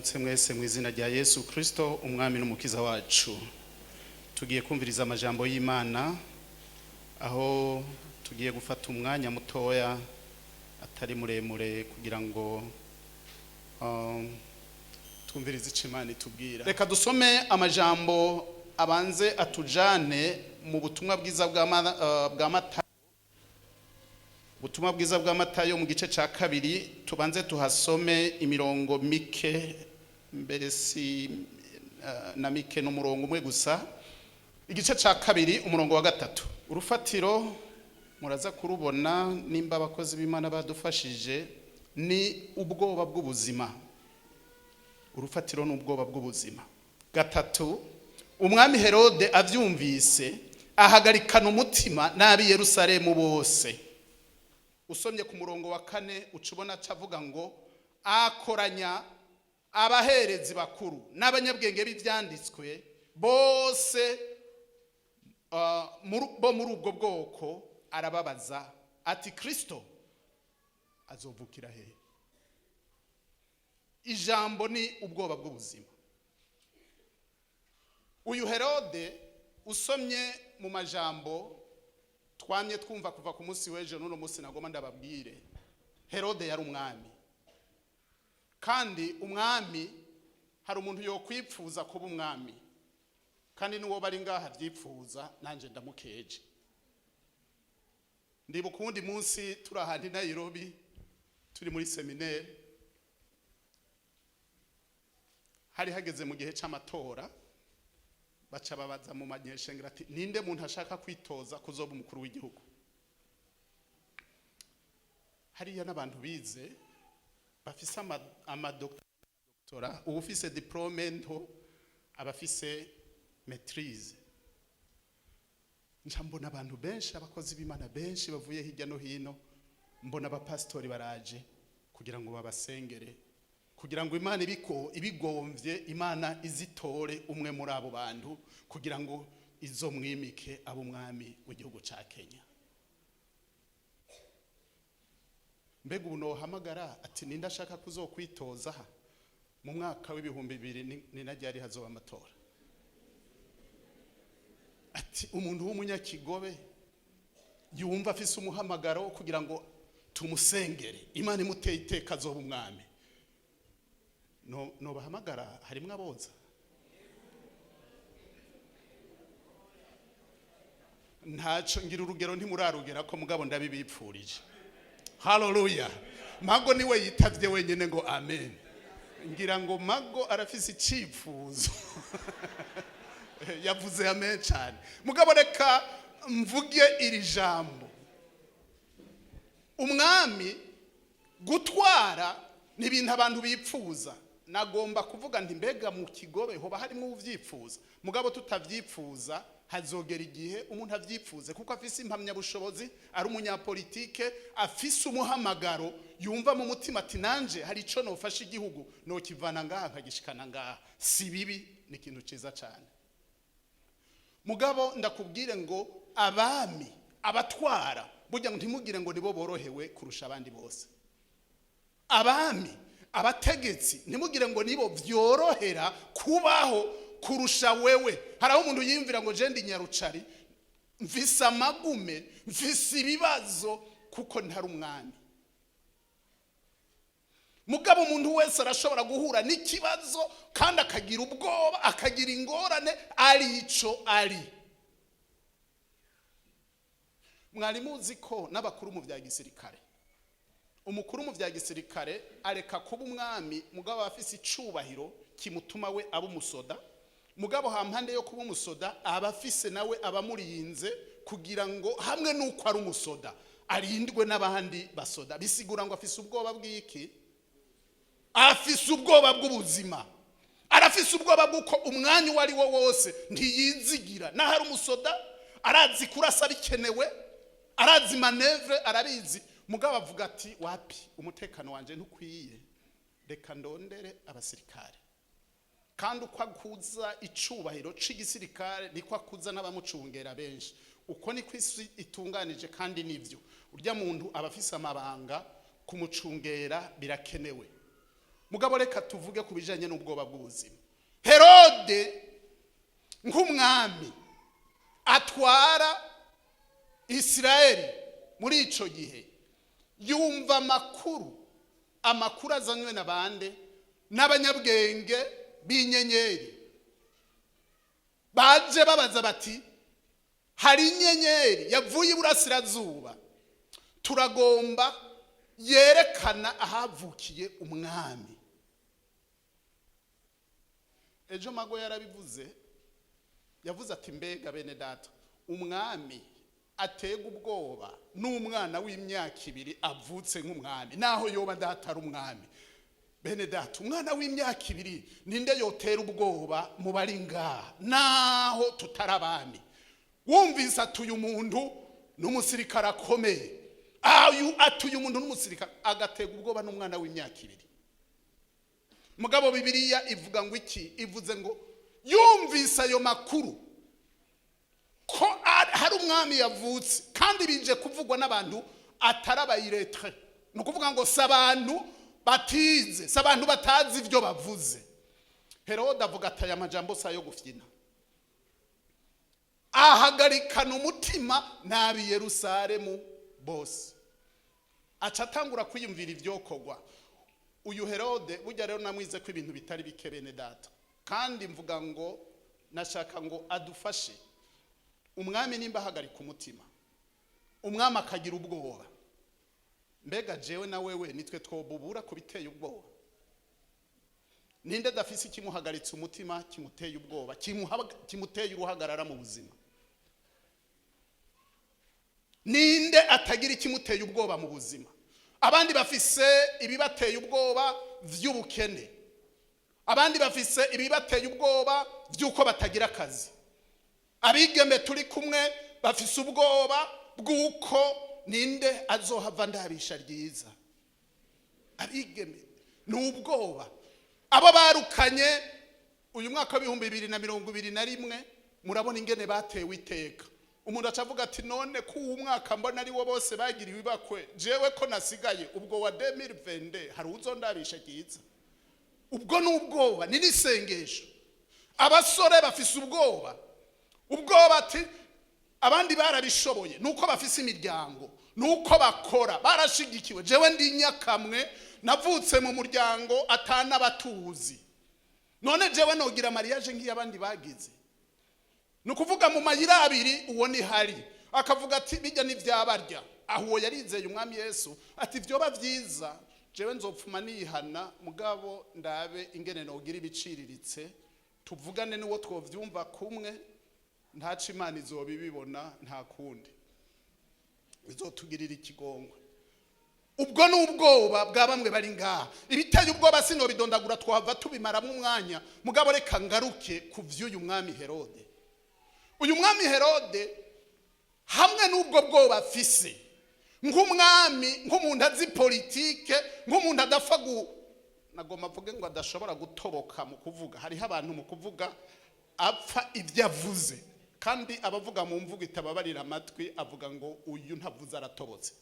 Ndabaramutse mwese mu izina rya Yesu Kristo, umwami n'umukiza wacu. Tugiye kumviriza amajambo y'Imana, aho tugiye gufata umwanya mutoya atari muremure kugira ngo twumvirize icyo Imana itubwira. Reka dusome amajambo abanze atujane mu butumwa bwiza bwa Matayo. Ubutumwa bwiza bwa Matayo mu gice cya 2, tubanze tuhasome imirongo mike, mbere si na mike, n'umurongo umwe gusa. Igice cya 2, umurongo wa 3. Urufatiro muraza kurubona nimba abakozi b'Imana badufashije, ni ubwoba bw'ubuzima. Urufatiro ni ubwoba bw'ubuzima. 3, umwami Herode avyumvise ahagarikana umutima n'ab'i Yerusalemu bose. Usomye ku murongo wa 4 uca ubona avuga ngo akoranya abaherezi bakuru n'abanyabwenge b'ibyanditswe bose bo muri ubwo bwoko, arababaza ati: "Kristo azovukira hehe?" Ijambo ni ubwoba bw'ubuzima. Uyu Herode, usomye mu majambo twamye twumva kuva ku munsi w'ejo n'uno munsi, nagomba ndababwire, Herode yari umwami. Kandi umwami, hari umuntu yokwipfuza kuba umwami, kandi n'uwo bari ngaha abyipfuza, nanjye ndamukeje. Ndibuka uwundi munsi turi ahantu i Nairobi, turi muri séminaire, hari hageze mu gihe c'amatora, baca babaza mu manyeshengero ati: "Ninde muntu ashaka kwitoza kuzoba umukuru w'igihugu?" Hariya n'abantu bize bafise amadoktora, uwufise diplôme nto, abafise maîtrise. Nca mbona abantu benshi, abakozi b'Imana benshi bavuye hirya no hino, mbona abapasitori baraje kugira ngo babasengere, kugira ngo Imana ibiko ibigomvye, Imana izitore umwe muri abo bantu kugira ngo izomwimike abo umwami w'igihugu ca Kenya. Mbega ubu nohamagara ati: "Ninde ashaka kuzokwitoza mu mwaka w'2000?" Ni na ryari hazoba amatora? Ati umuntu w'umunyakigobe yumva afise umuhamagaro kugira ngo tumusengere, Imana imuteye iteka azoba umwami. No nobahamagara, harimwo aboza? Ntaco ngira urugero ntimurarugera ko, mugabo ndabibipfurije. Haleluya! Mago niwe yitavye wenyene ngo amen. Ngira ngo Mago arafise icifuzo, yavuze amen cyane. Mugabo reka mvuge iri jambo: umwami, gutwara ni ibintu abantu bipfuza. Nagomba kuvuga nti: mbega mu Kigobe hoba harimo uvyipfuza? Mugabo tutavyipfuza, hazogera igihe umuntu avyipfuze, kuko afise impamyabushobozi, ari umunyapolitike, afise umuhamagaro, yumva mu mutima ati: "Nanje hari ico nofasha igihugu, nokivana ngaha nkagishikana ngaha." Si bibi, ni ikintu ciza cyane. Mugabo ndakubwire ngo abami, abatwara, burya ngo ntimugire ngo nibo borohewe kurusha abandi bose. Abami, abategetsi, ntimugire ngo nibo vyorohera kubaho kurusha wewe. Hari aho umuntu yiyumvira ngo: "Je ndi nyarucari, mfise amagume, mfise ibibazo kuko ntari umwami." Mugabo umuntu wese arashobora guhura n'ikibazo kandi akagira ubwoba, akagira ingorane, ari ico ari. Mwari muzi ko n'abakuru mu bya gisirikare, umukuru mu bya gisirikare areka kuba umwami, mugabo aba afise icubahiro kimutuma we aba umusoda. Mugabo hampande yo kuba umusoda, aba afise nawe abamurinze, kugira ngo hamwe n'uko ari umusoda arindwe n'abandi basoda. Bisigura ngo afise ubwoba bw'iki? Afise ubwoba bw'ubuzima, arafise ubwoba bw'uko umwanya uwo ari wo wose ntiyizigira. N'aho ari umusoda, arazi kurasa bikenewe, arazi manœuvre, arabizi, mugabo avuga ati: "Wapi, umutekano wanje ntukwiye, reka ndondere abasirikare." Kandi uko akuza icubahiro c'igisirikare, niko akuza n'abamucungera benshi. Uko niko isi itunganije, kandi nivyo. Urya muntu aba afise amabanga, kumucungera birakenewe. Mugabo reka tuvuge ku bijanye n'ubwoba bw'ubuzima. Herode nk'umwami atwara Isirayeli muri ico gihe, yumva amakuru azanywe na bande? N'abanyabwenge b'inyenyeri baje babaza bati: "Hari inyenyeri yavuye iburasirazuba, turagomba yerekana ahavukiye umwami." Ejo Mago yarabivuze, yavuze ati: "Mbega bene data, umwami atega ubwoba n'umwana w'imyaka 2 avutse nk'umwami, naho yoba data ari umwami? Bene data, umwana w'imyaka 2 ninde yotera ubwoba mu bari ngaha, naho tutari abami?" Wumvise atuye umuntu n'umusirikare akomeye, ayu atuye umuntu n'umusirikare, agatega ubwoba n'umwana w'imyaka 2. Mugabo Bibiliya ivuga ngo iki? Ivuze ngo yumvise ayo makuru ko hari umwami yavutse, kandi bije kuvugwa n'abantu atari aba illettrés, ni ukuvuga ngo si abantu batize, si abantu batazi ibyo bavuze. Herode avuga ati: "Aya majambo si ayo gufyina." Ahagarikana umutima n'ab'i Yerusalemu bose, aca atangura kwiyumvira ibyokorwa. Uyu Herode burya rero namwize ko ibintu bitari bike, bene data, kandi mvuga ngo nashaka ngo adufashe. Umwami nimba ahagarika umutima, umwami akagira ubwoba, mbega jewe na wewe nitwe twobubura ku biteye ubwoba? Ninde adafise ikimuhagaritse umutima, kimuteye ubwoba, kimuteye uruhagarara mu buzima? Ninde atagira ikimuteye ubwoba mu buzima? Abandi bafise ibibateye ubwoba vy'ubukene, abandi bafise ibibateye ubwoba by'uko batagira akazi, abigeme turi kumwe bafise ubwoba bw'uko ninde azohava ndabisha ryiza. Abigeme ni ubwoba. Abo barukanye uyu mwaka w'2021, murabona ingene batewe iteka. Umuntu aca avuga ati: "None ko uwu mwaka mbona ari wo bose bagiriwe ibakwe, jewe ko nasigaye, ubwo wa 2022 hari uzondabisha ryiza?" Ubwo ni ubwoba, ni n'isengesho. Abasore bafise ubwoba, ubwoba ati abandi barabishoboye, nuko bafise imiryango, nuko bakora, barashigikiwe, jewe ndi nyakamwe, navutse mu muryango atanabatuzi, none jewe nogira mariage nk'iy'abandi bagize? Ni ukuvuga mu mayira abiri uwo ni hari akavuga ati: "Bijya n'ibyabarya." Aho uwo yarizeye Umwami Yesu, ati: "Vyoba byiza jewe nzopfuma nihana, mugabo ndabe ingene nogira ibiciriritse, tuvugane n'uwo twovyumva kumwe, ntaco Imana izoba ibibona, nta kundi izotugirira ikigongwe." Ubwo ni ubwoba bwa bamwe bari ngaha. Ibiteye ubwoba sinobidondagura, twahava tubimaramo umwanya. Mugabo reka ngaruke ku vy'uyu mwami Herode. Uyu mwami Herode, hamwe n'ubwo bwoba afise nk'umwami, nk'umuntu azi politike, nk'umuntu adapfa gu nagomba avuge ngo adashobora gutoboka mu kuvuga. Hariho abantu mu kuvuga apfa ibyo avuze, kandi abavuga mu mvugo itababarira amatwi, avuga ngo uyu ntavuze aratobotse.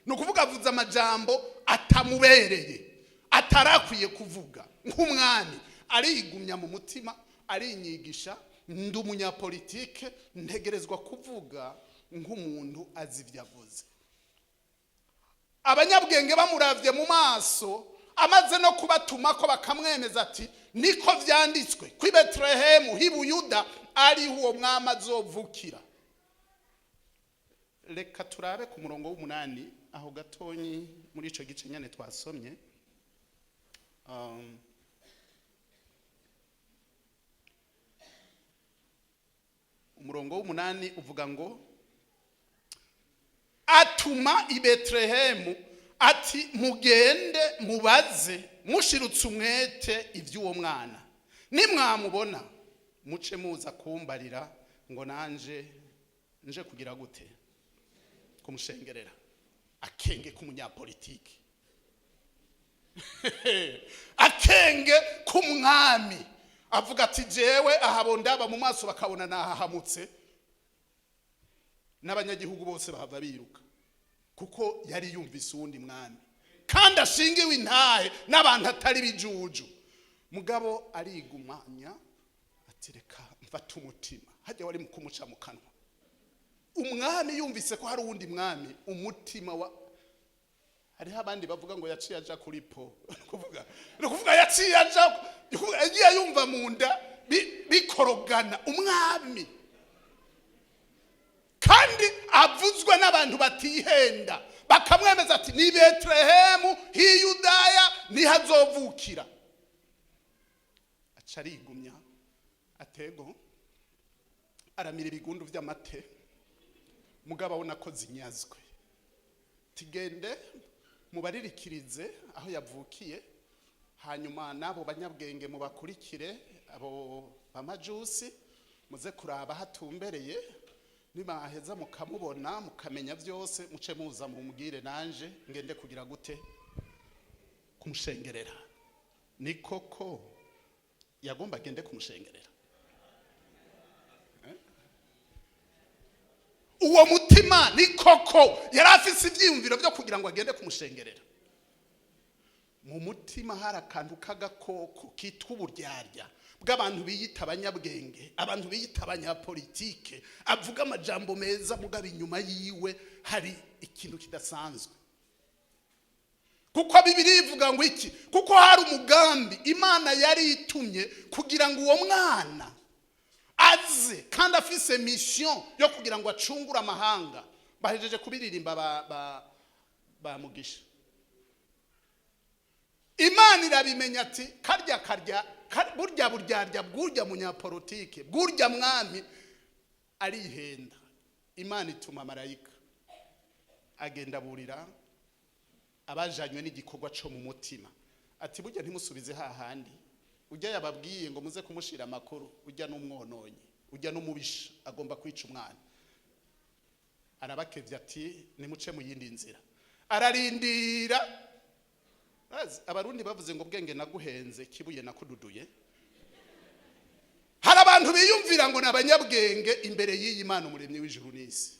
Ni ukuvuga avuze amajambo atamubereye, atarakwiye kuvuga nk'umwami. Arigumya mu mutima, arinyigisha: "Ndi umunyapolitike, ntegerezwa kuvuga nk'umuntu azi ibyo avuze." Abanyabwenge bamuravye mu maso, amaze no kubatuma ko bakamwemeza ati: "Niko vyanditswe ko i Betelehemu h'i Buyuda ariho uwo mwami azovukira." Reka turabe ku murongo w'8 aho gatonyi muri ico gice nyene twasomye. Umurongo w'8 uvuga ngo: "Atuma i Betelehemu ati: 'Mugende mubaze mushirutse umwete iby'uwo mwana. Nimwamubona muce muza kumbarira, ngo nanje nje kugira gute? Kumushengerera.'" Akenge k'umunyapolitiki, akenge k'umwami, avuga ati: "Jewe ahabo ndaba mu maso bakabona nahahamutse, n'abanyagihugu bose bahava biruka," kuko yari yumvise uwundi mwami. Kandi ashingiwe intahe n'abantu atari bijuju. Mugabo arigumanya, ati: "Reka mfate umutima." Hajya wari mu kumuca mu kanwa. Umwami yumvise ko hari uwundi mwami, umutima wa hariho abandi bavuga ngo yaciye aja kuri po, ni ukuvuga yaciye aja, ni ukuvuga yagiye yumva mu nda bikorogana. Umwami kandi avuzwe n'abantu batihenda, bakamwemeza ati: "Ni Betelehemu h'i Yudaya niho azovukira." Aca arigumya, atego aramira ibigundu by'amate, mugabo abona ko zinyazwe. Tigende mubaririkirize aho yavukiye, hanyuma n'abo banyabwenge mubakurikire, abo bamajusi, muze kuraba hatumbereye. Nibaheza mukamubona, mukamenya byose, muce muza mumubwire, nanje ngende kugira gute? Kumushengerera. Ni koko yagomba agende kumushengerera? Eh? Uwo mutima, ni koko yari afise ibyiyumviro byo kugira ngo agende kumushengerera? Mu mutima hari akantu k'agakoko kitwa uburyarya bw'abantu biyita abanyabwenge, abantu biyita abanyapolitike, avuga amajambo meza, mugabo inyuma yiwe hari ikintu kidasanzwe. Kuko Bibiri ivuga ngo iki? Kuko hari umugambi Imana yari itumye kugira ngo uwo mwana aze, kandi afise mission yo kugira ngo acungure amahanga. Bahejeje kubiririmba ba Mugisha. Imana irabimenya ati: "Karya karya burya buryarya bw'urya munyapolitike, bw'urya mwami, arihenda." Imana ituma marayika, agenda burira abajanywe n'igikorwa cyo mu mutima, ati: "Burya ntimusubize hahandi ujya yababwiye ngo muze kumushira amakuru. Ujya n'umwononyi, ujya n'umubisha, agomba kwica umwana." Arabakevye ati: "Nimuce mu yindi nzira." Ararindira. Abarundi bavuze ngo: "Bwenge naguhenze, kibuye nakududuye." Hari abantu biyumvira ngo ni abanyabwenge imbere y'iyi Mana, umuremyi w'ijuru n'isi.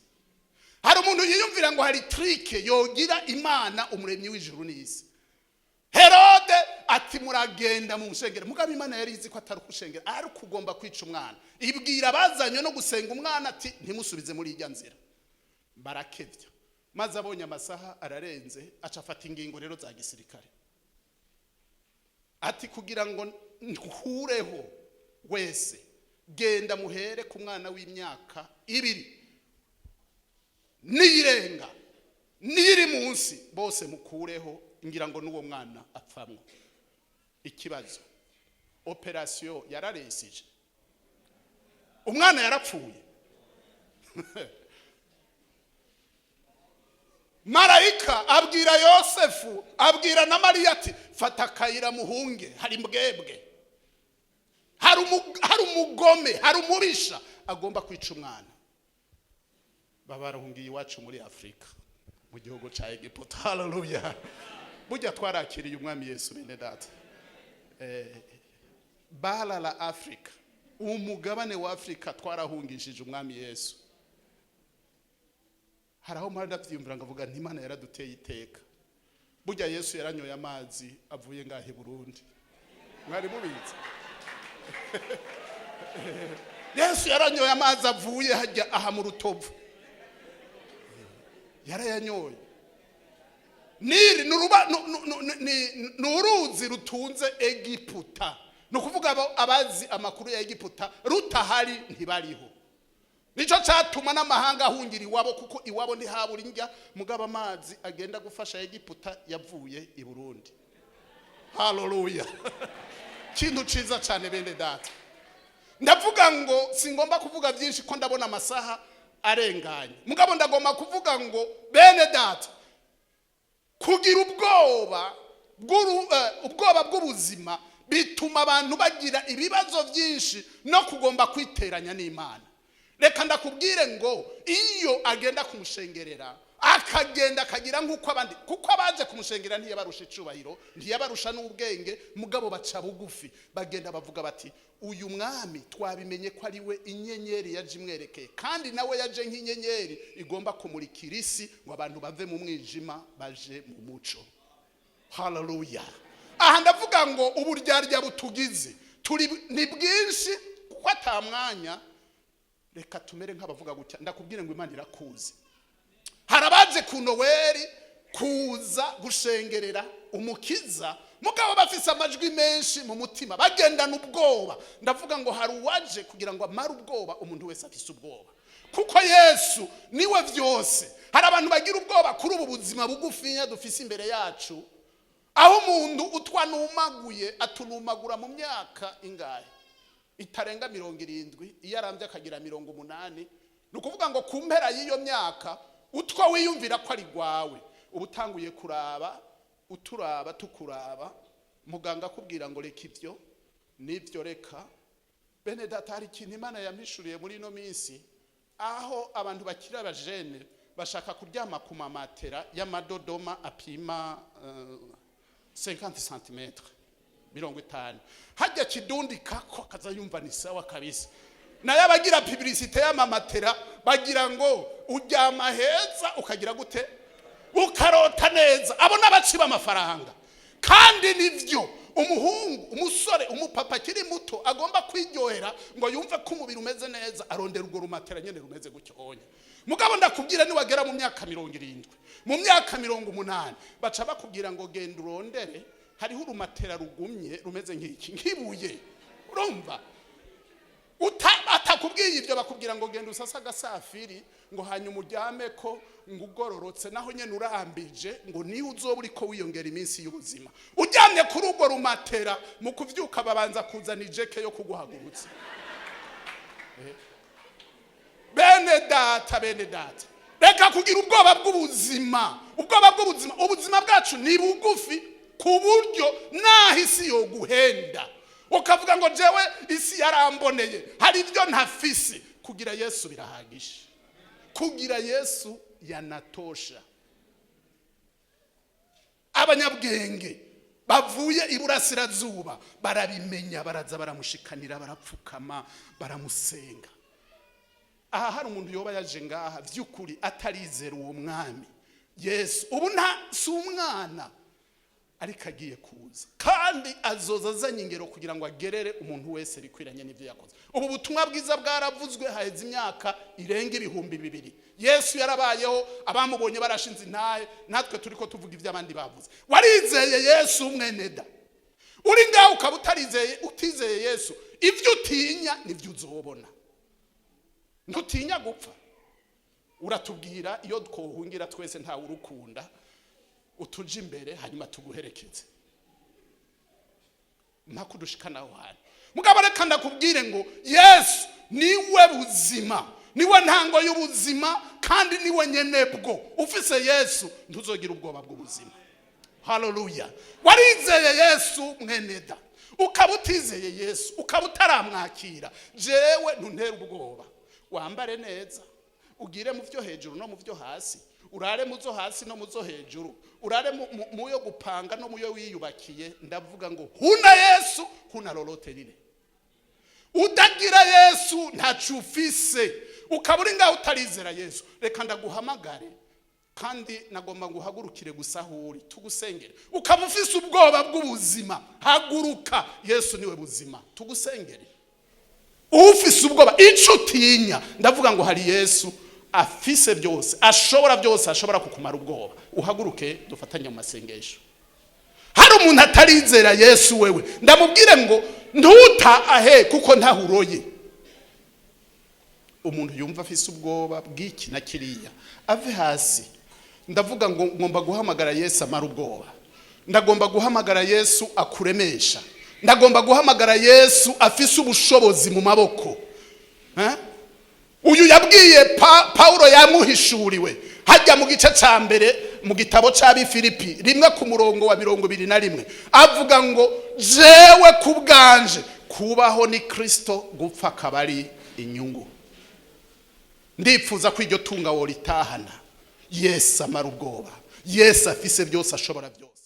Hari umuntu yiyumvira ngo hari trick yogira Imana, umuremyi w'ijuru n'isi. Herode ati: "Muragenda mu nshengero." Mugabo Imana yari izi ko atari ukushengera, ari ukugomba kwica umwana. Ibwira abazanywe no gusenga umwana ati: "Ntimusubize muri ijya nzira." Barakevya. Maze abonye amasaha ararenze, aca afata ingingo rero za gisirikare, ati: "Kugira ngo nkureho wese, genda muhere ku mwana w'imyaka 2 niyirenga, niyiri munsi, bose mukureho, ngira ngo n'uwo mwana apfamwo." Ikibazo: opération yararesije? Umwana yarapfuye? Marayika abwira Yosefu, abwira na Mariya ati: "Fata akayira muhunge, hari mbwebwe, hari umugome, hari umubisha agomba kwica umwana." Baba barahungiye iwacu muri Afurika, mu gihugu cya Egiputa. Haleluya! Burya twarakiriye umwami Yesu, bene data. Bara la Afurika, umugabane wa Afurika, twarahungishije umwami Yesu. Hari aho mpora ndabyiyumvira ngavuga nti: "Imana yaraduteye iteka." Burya Yesu yaranyoye amazi avuye ngahe Burundi. Mwari mubizi? Yesu yaranyoye amazi avuye hajya aha mu Rutovu, yarayanyoye. Nili ni uruzi rutunze Egiputa. Ni ukuvuga abazi amakuru ya Egiputa, rutahari ntibariho. Nicyo cyatuma n'amahanga ahungira iwabo, kuko iwabo ntihabura indya. Mugabo amazi agenda gufasha Egiputa yavuye i Burundi. Haleluya! Kintu ciza cyane, bene data. Ndavuga ngo singomba kuvuga byinshi ko ndabona amasaha arenganye. Mugabo ndagomba kuvuga ngo, bene data, kugira ubwoba ubwoba bw'ubuzima bituma abantu bagira ibibazo byinshi no kugomba kwiteranya n'Imana. Reka ndakubwire ngo iyo agenda kumushengerera, akagenda akagira nk'uko abandi, kuko abaje kumushengerera ntiyabarusha icubahiro, ntiyabarusha n'ubwenge, mugabo baca bugufi, bagenda bavuga bati: "Uyu mwami twabimenye ko ari we inyenyeri yaje imwerekeye, kandi nawe yaje nk'inyenyeri igomba kumurikira isi ngo abantu bave mu mwijima baje mu muco." Haleluya! Aha ndavuga ngo uburyarya butugize turi ni bwinshi, kuko atamwanya. Reka tumere nk'abavuga gutya. Ndakubwira ngo Imana irakuzi. Hari abaje ku Noweli kuza gushengerera Umukiza, mugabo bafise amajwi menshi mu mutima, bagendana ubwoba. Ndavuga ngo hari uwaje kugira ngo amare ubwoba umuntu wese afise ubwoba, kuko Yesu niwe byose. Hari abantu bagira ubwoba kuri ubu buzima bugufinya dufise imbere yacu, aho umuntu utwanumaguye atunumagura mu myaka ingahe itarenga 70, iyo arambye akagira 80. Ni ukuvuga ngo ku mpera y'iyo myaka, utwo wiyumvira ko ari rwawe uba utanguye kuraba uturaba tukuraba, muganga akubwira ngo reka ibyo n'ibyo reka. Bene data, hari ikintu Imana yamishuriye muri ino minsi, aho abantu bakiri abajene bashaka kuryama ku mamatera y'amadodoma apima 50 cm, 50, hajya kidundika ko akaza yumva ni sawa kabisa. Nayo abagira publicité y'amamatera bagira ngo uryama heza, ukagira gute, ukarota neza. Abo n'abaci b'amafaranga. Kandi nivyo, umuhungu, umusore, umupapa akiri muto agomba kwiryohera ngo yumve ko umubiri umeze neza, arondera urwo rumatera nyene rumeze gutyo onya. Mugabo ndakubwira, niwagera mu myaka 70, mu myaka 80, baca bakubwira ngo genda urondere, hariho urumatera rugumye rumeze nk'iki, nk'ibuye. Urumva atakubwiye ibyo, bakubwira ngo genda usase agasafiri, ngo hanyuma uryame ko ngo ugororotse, naho nyene urambije, ngo niyo uzoba uriko wiyongera iminsi y'ubuzima. Uryamye kuri urwo rumatera, mu kuvyuka babanza kuzana ijeke yo kuguhagurutsa. Bene data, bene data, reka kugira ubwoba bw'ubuzima, ubwoba bw'ubuzima. Ubuzima bwacu ni bugufi, ku buryo naho isi yoguhenda ukavuga ngo jewe isi yaramboneye, hari ibyo ntafise, kugira Yesu birahagije. Kugira Yesu yanatosha. Abanyabwenge bavuye iburasirazuba barabimenya, baraza baramushikanira, barapfukama, baramusenga. Aha hari umuntu yoba yaje ngaha by'ukuri atarizera uwo mwami Yesu? Ubu nta si umwana, ariko agiye kuza, kandi azoza azanye ingero kugira ngo agerere umuntu wese bikwiranye n'ibyo yakoze. Ubu butumwa bwiza bwaravuzwe haheze imyaka irenga 2000. Yesu yarabayeho, abamubonye barashinze intahe. Natwe turi ko tuvuga ibyo abandi bavuze. Warizeye Yesu? Mweneda uri ngaho ukaba utarizeye, utizeye Yesu, ibyo utinya nibyo uzobona. Ntutinya gupfa? Uratubwira iyo twohungira twese, ntawe urukunda. Utuje imbere, hanyuma tuguherekeze mpaka udushikana aho hantu. Mugabo reka ndakubwire ngo Yesu niwe buzima, niwe ntango y'ubuzima, kandi niwe nyenebwo. Ufise Yesu ntuzogira ubwoba bw'ubuzima. Haleluya! Warizeye Yesu, mweneda? Ukaba utizeye Yesu, ukaba utaramwakira, jewe ntuntera ubwoba. Wambare neza, ugire mu byo hejuru no mu byo hasi, urare mu zo hasi no mu zo hejuru, urare mu yo gupanga no mu yo wiyubakiye, ndavuga ngo huna Yesu, huna lolote lile. Udagira Yesu ntacu ufise. Ukaba uri ngaho utarizera Yesu, reka ndaguhamagare, kandi nagomba ngo uhagurukire gusa aho uri tugusengere. Ukaba ufise ubwoba bw'ubuzima, haguruka, Yesu niwe buzima, tugusengere. Ufise ubwoba, icyo utinya, ndavuga ngo hari Yesu afise byose, ashobora byose, ashobora kukumara ubwoba. Uhaguruke dufatanye mu masengesho. Hari umuntu atarizera Yesu, wewe ndamubwire ngo ntuta ahe, kuko ntahuroye. Umuntu yumva afise ubwoba bw'iki na kiriya ave hasi. Ndavuga ngo ngomba guhamagara Yesu amara ubwoba. Ndagomba guhamagara Yesu akuremesha. Ndagomba guhamagara Yesu afise ubushobozi mu maboko. Eh? Uyu yabwiye Paulo, yamuhishuriwe hajya mu gice cya mbere mu gitabo cy'Abifilipi 1 ku murongo wa 21, avuga ngo jewe ku bwanje kubaho ni Kristo, gupfa akaba ari inyungu. Ndipfuza ko iryo tunga woritahana. Yesu amara ubwoba, Yesu afise byose, ashobora byose.